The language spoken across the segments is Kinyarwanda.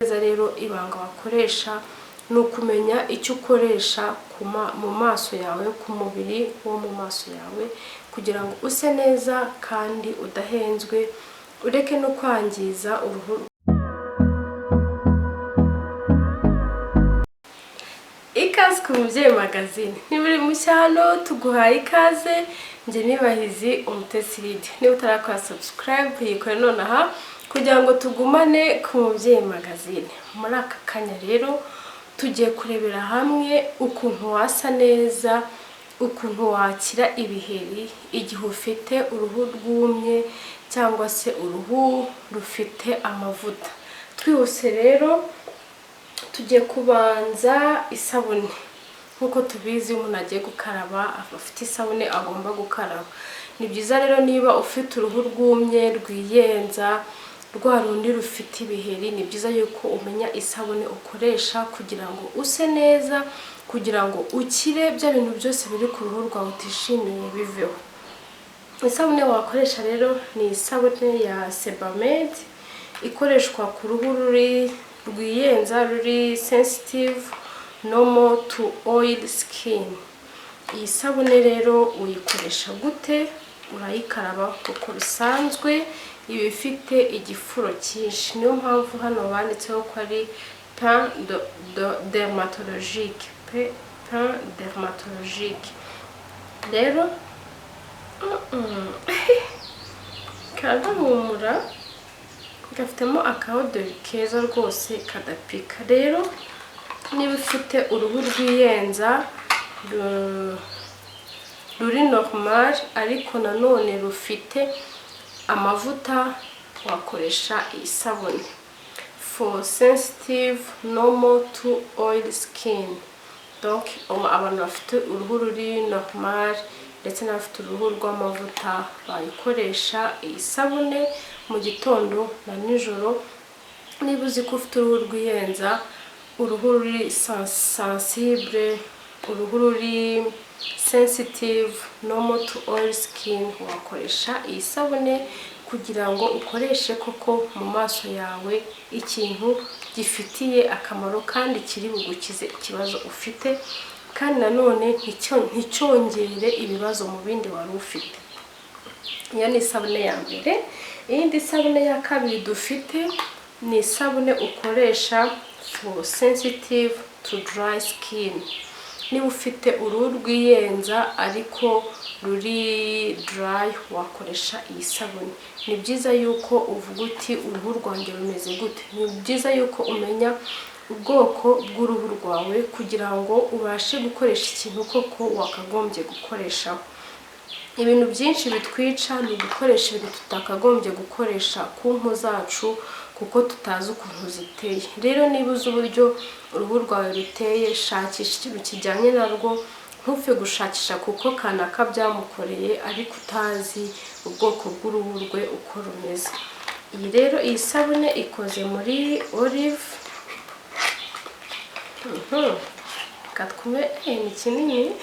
neza rero, ibanga wakoresha ni ukumenya icyo ukoresha mu maso yawe, ku mubiri wo mu maso yawe, kugira ngo use neza kandi udahenzwe, ureke no kwangiza uruhu. Ikaze ku Mubyeyi Magazine. Niba uri mushya hano, tuguhaye ikaze. Njye nibahizi Umutesi Lydia. Niba utarakora subscribe, yikore nonaha kugira ngo tugumane ku Mubyeyi Magazine. Muri aka kanya rero tugiye kurebera hamwe ukuntu wasa neza, ukuntu wakira ibiheri igihe ufite uruhu rwumye cyangwa se uruhu rufite amavuta. Twihuse rero, tugiye kubanza isabune. Nk'uko tubizi, iyo umuntu agiye gukaraba aba afite isabune agomba gukaraba. Ni byiza rero, niba ufite uruhu rwumye, rwiyenza, rwa rundi rufite ibiheri, ni byiza yuko umenya isabune ukoresha kugira ngo use neza, kugira ngo ukire bya bintu byose biri ku ruhu rwawe utishimiye biveho. Isabune wakoresha rero ni isabune ya Sebamed, ikoreshwa ku ruhu ruri rwiyenza, ruri sensitive, normal to oil skin. Iyi sabune rero uyikoresha gute? Urayikaraba kuko bisanzwe, iba ifite igifuro cyinshi, niyo mpamvu hano banditseho ko ari pain dermatologique, pain dermatologique. Rero karahumura, gafitemo akaodeur keza rwose kadapika. Rero niba ufite uruhu rwiyenza, ruri normal ariko nanone rufite amavuta, wakoresha iyi sabune for sensitive, normal to oil skin. Donc abantu bafite uruhu ruri normal ndetse n'abafite uruhu rw'amavuta bayikoresha iyi sabune mu gitondo na nijoro. Niba uzi ko ufite uruhu rwiyenza, uruhu ruri sensible, uruhu ruri sensitive, normal to oil skin, wakoresha iyi sabune kugira ngo ukoreshe koko mu maso yawe ikintu gifitiye akamaro kandi kiri bugukize ikibazo ufite, kandi nanone nticyongere ibibazo mu bindi wari ufite. Iyo ni isabune ya mbere. Iyindi sabune ya kabiri dufite ni isabune ukoresha for sensitive to dry skin. Niba ufite uruhu rwiyenza ariko ruri dry, wakoresha iyi sabune. Ni byiza yuko uvuga uti: "Uruhu rwanjye rumeze gute?" Ni byiza yuko umenya ubwoko bw'uruhu rwawe kugira ngo ubashe gukoresha ikintu koko wakagombye gukoreshaho. Ibintu byinshi bitwica ni ugukoresha ibintu tutakagombye gukoresha ku mpu zacu kuko tutazi ukuntu ziteye. Rero niba uzi uburyo uruhu rwawe ruteye, shakisha ikintu kijyanye narwo. Ntupfe gushakisha kuko kanaka byamukoreye ariko utazi ubwoko bw'uruhu rwe uko rumeze. Iyi rero, iyi sabune ikoze muri olive. Reka twumve. Ni kinini.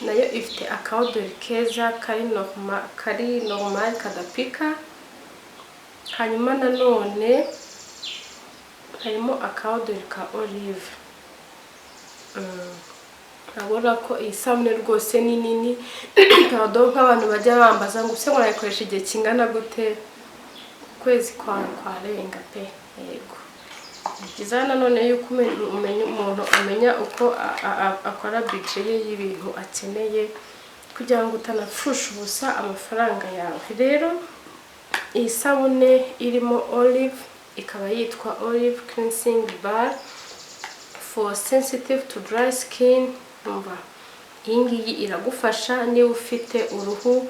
Nayo ifite akaodeur keza kari normal, kadapika. Hanyuma nanone harimo akaodeur ka olive. Urabona ko iyi sabune rwose ni nini. Pardon, nk'abantu bajya bambaza ngo: "Use ngo nayikoresha igihe kingana gute?" Ukwezi kwa kwarenga pe. Yego, ni byiza nanone yuko umuntu amenya uko akora budget ye y'ibintu akeneye kugira ngo utanapfusha ubusa amafaranga yawe. Rero iyi sabune irimo olive, ikaba yitwa Olive Cleansing Bar for sensitive to dry skin. Umva, iyi ngiyi iragufasha niba ufite uruhu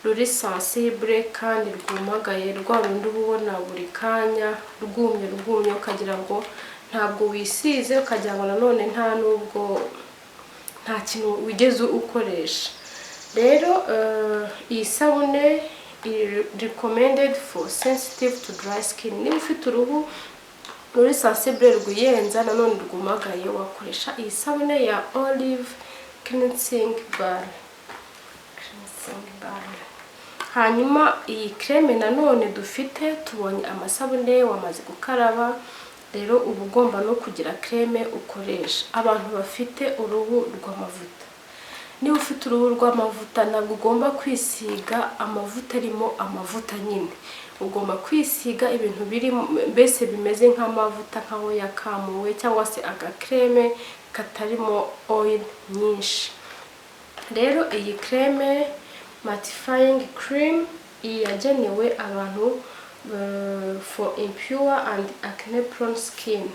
ruri sensible kandi rwumagaye, rwa rundi uba ubona buri kanya rwumye rwumye, ukagira ngo ntabwo wisize, ukagira ngo nanone nta nubwo nta kintu wigeze ukoresha. Rero iyi sabune iri recommended for sensitive to dry skin. Niba ufite uruhu ruri sensible, rwiyenza, nanone rwumagaye, wakoresha iyi sabune ya Olive Cleansing Bar, cleansing bar. Hanyuma iyi crème nanone dufite, tubonye amasabune, wamaze gukaraba, rero uba ugomba no kugira crème ukoresha. Abantu bafite uruhu rw'amavuta, niba ufite uruhu rw'amavuta, ntabwo ugomba kwisiga amavuta arimo amavuta nyine. Ugomba kwisiga ibintu biri mbese bimeze nk'amavuta, nk'aho yakamuwe, cyangwa se agacrème katarimo oil nyinshi. Rero iyi crème mattifying cream, iyi yagenewe abantu for impure and acne prone skin,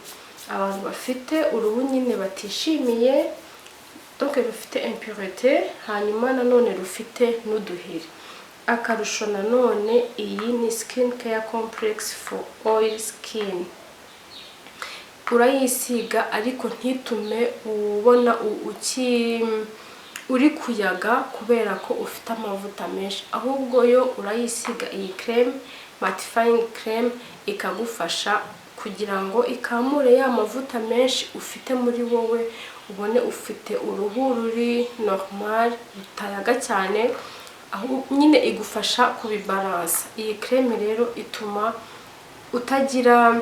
abantu bafite uruhu nyine batishimiye, donc rufite impureté, hanyuma nanone rufite n'uduheri. Akarusho nanone, iyi ni skin care complex for oil skin. Urayisiga ariko ntitume ubona uki uri kuyaga kubera ko ufite amavuta menshi, ahubwo yo urayisiga iyi crème mattifying cream, ikagufasha kugira ngo ikamure ya mavuta menshi ufite muri wowe, ubone ufite uruhu ruri normal, rutayaga cyane, aho nyine igufasha kubibalansa. Iyi crème rero ituma utagira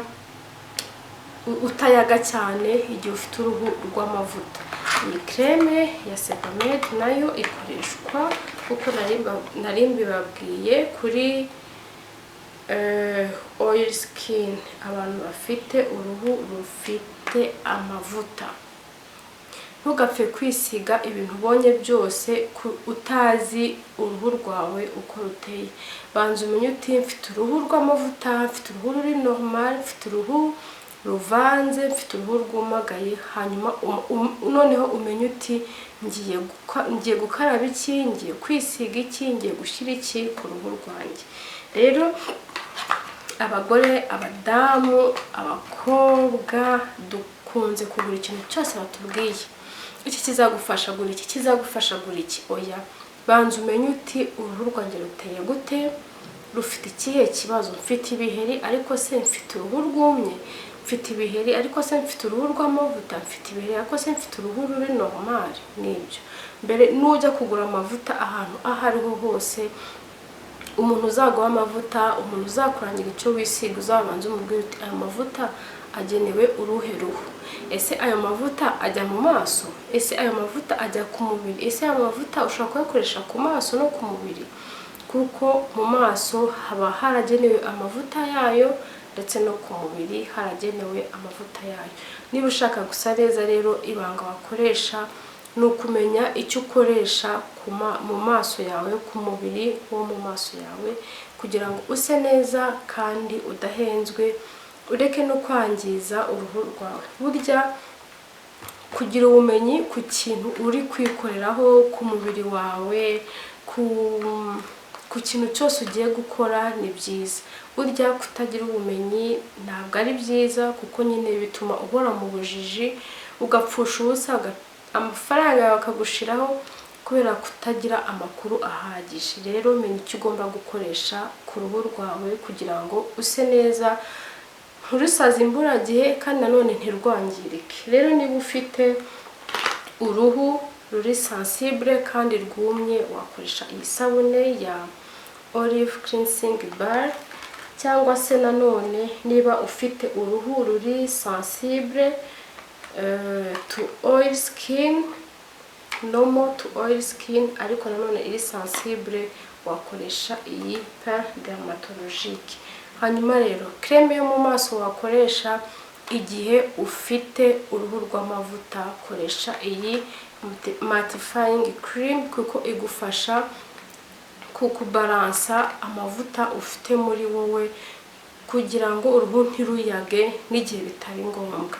utayaga cyane igihe ufite uruhu rw'amavuta. Iyi crème ya Sebamed nayo ikoreshwa kuko nari mbibabwiye kuri oil skin, abantu bafite uruhu rufite amavuta. Ntugapfe kwisiga ibintu ubonye byose utazi uruhu rwawe uko ruteye. Banza umenye uti: "Mfite uruhu rw'amavuta, mfite uruhu ruri normal, mfite uruhu ruvanze, mfite uruhu rwumagaye." Hanyuma noneho umenye uti: "Ngiye gukaraba iki? Ngiye kwisiga iki? Ngiye gushyira iki ku ruhu rwanjye?" Rero abagore, abadamu, abakobwa dukunze kugura ikintu cyose batubwiye: "Iki kizagufasha, gura iki kizagufasha, gura iki." Oya, banza umenye uti: "Uruhu rwanjye ruteye gute? Rufite ikihe kibazo? Mfite ibiheri, ariko se mfite uruhu rwumye? Mfite ibiheri, ariko se mfite uruhu rw'amavuta? Mfite ibiheri, ariko se mfite uruhu ruri normal?" Nibyo mbere. Nujya kugura amavuta ahantu aho ariho hose, umuntu uzaguha amavuta, umuntu uzakurangira icyo wisiga, uzabanza umubwire uti: "Aya mavuta agenewe uruhe ruhu? Ese ayo mavuta ajya mu maso? Ese ayo mavuta ajya ku mubiri? Ese ayo mavuta ushobora kuyakoresha ku maso no ku mubiri?" Kuko mu maso haba haragenewe amavuta yayo, ndetse no ku mubiri haragenewe amavuta yayo. Niba ushaka gusa neza rero, ibanga wakoresha ni ukumenya icyo ukoresha mu maso yawe, ku mubiri wo mu maso yawe, kugira ngo use neza kandi udahenzwe, ureke no kwangiza uruhu rwawe. Burya kugira ubumenyi ku kintu uri kwikoreraho ku mubiri wawe, ku kintu cyose ugiye gukora, ni byiza. Burya kutagira ubumenyi ntabwo ari byiza, kuko nyine bituma uhora mu bujiji, ugapfusha ubusa amafaranga yawe akagushiraho kubera kutagira amakuru ahagije. Rero menya icyo ugomba gukoresha ku ruhu rwawe kugira ngo use neza, nturusaze imburagihe, kandi nanone ntirwangirike. Rero niba ufite uruhu ruri sensible kandi rwumye, wakoresha iyi sabune ya olive cleansing bar, cyangwa se nanone niba ufite uruhu ruri sensible to oil skin, normal to oil skin, ariko nanone iri sensible, wakoresha iyi pain dermatologique. Hanyuma rero crème yo mu maso wakoresha igihe ufite uruhu rw'amavuta, koresha iyi mattifying cream, kuko igufasha kukubalansa amavuta ufite muri wowe, kugira ngo uruhu ntiruyage n'igihe bitari ngombwa.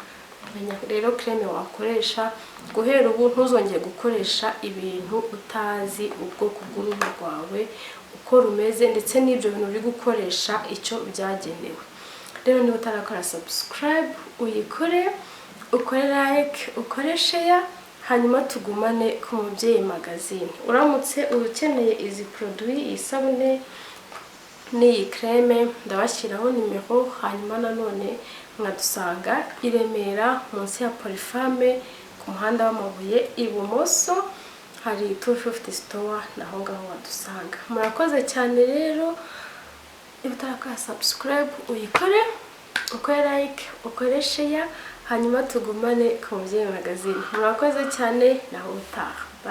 Menya rero crème wakoresha. Guhera ubu ntuzongere gukoresha ibintu utazi ubwoko bw'uruhu rwawe uko rumeze, ndetse n'ibyo bintu uri gukoresha icyo byagenewe. Rero niba utarakora subscribe, uyikore, ukore like, ukore share, hanyuma tugumane ku Mubyeyi Magazine. Uramutse ukeneye izi produit, iyi sabune n'iyi crème, ndabashyiraho nimero. Hanyuma nanone mwadusanga i Remera, munsi ya Polifame, ku muhanda w'amabuye ibumoso. Hari 250 Store, naho ngaho wadusanga. Murakoze cyane rero. Niba utarakora subscribe, uyikore, ukore like, ukore share, hanyuma tugumane ku Mubyeyi Magazine. Murakoze cyane, naho utaha. Bye.